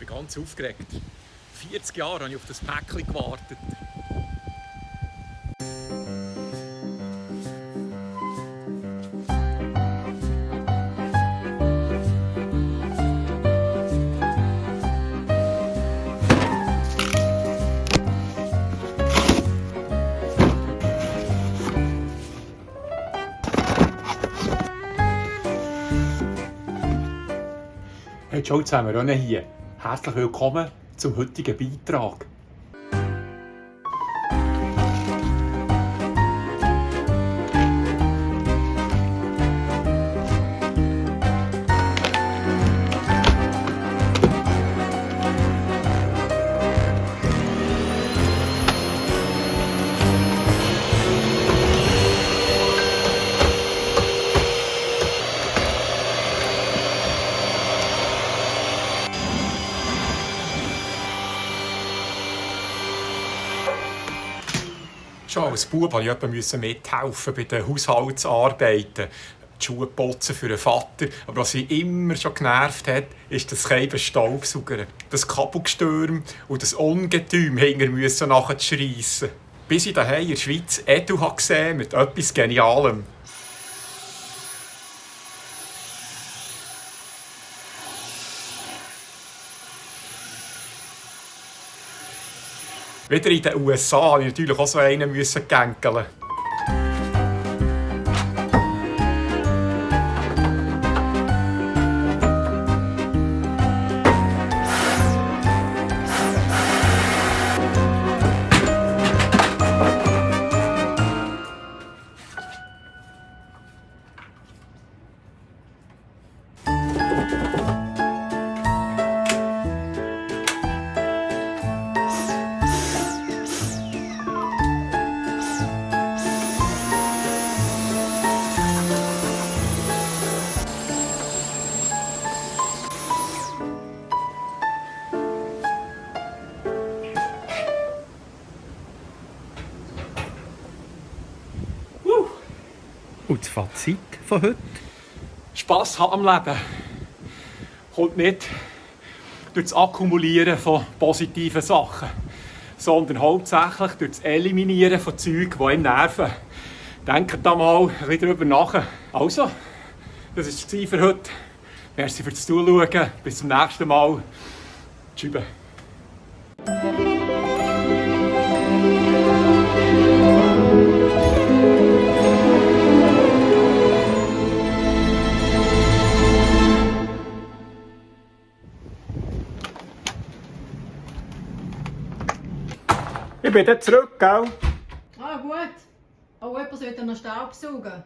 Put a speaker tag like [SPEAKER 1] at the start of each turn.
[SPEAKER 1] ganz aufgeregt. 40 Jahre habe ich auf das Päckchen gewartet.
[SPEAKER 2] Hey, ciao zusammen, René hier. Herzlich willkommen zum heutigen Beitrag.
[SPEAKER 1] Schon als Bub musste ich mithelfen bei den Haushaltsarbeiten. Die Schuhe putzen für den Vater. Aber was mich immer schon genervt hat, ist das Keiben Staubsauger. Das Kabelgestürm und das Ungetüm mussten nachschreissen. Bis ich daheim in der Schweiz Edu gesehen mit etwas Genialem. Wieder in den USA musste ich natürlich auch so einen gänkeln.
[SPEAKER 2] Und das Fazit von heute?
[SPEAKER 1] Spass haben am Leben kommt nicht durch das Akkumulieren von positiven Sachen, sondern hauptsächlich durch das Eliminieren von Zeugen, die einen nerven. Denkt da mal ein bisschen darüber nach. Also, das war es für heute. Merci fürs Zuschauen. Bis zum nächsten Mal. Tschüss. Ich bin dann zurück, gell?
[SPEAKER 3] Ah, gut. Oh, jemand sollte noch Staub saugen.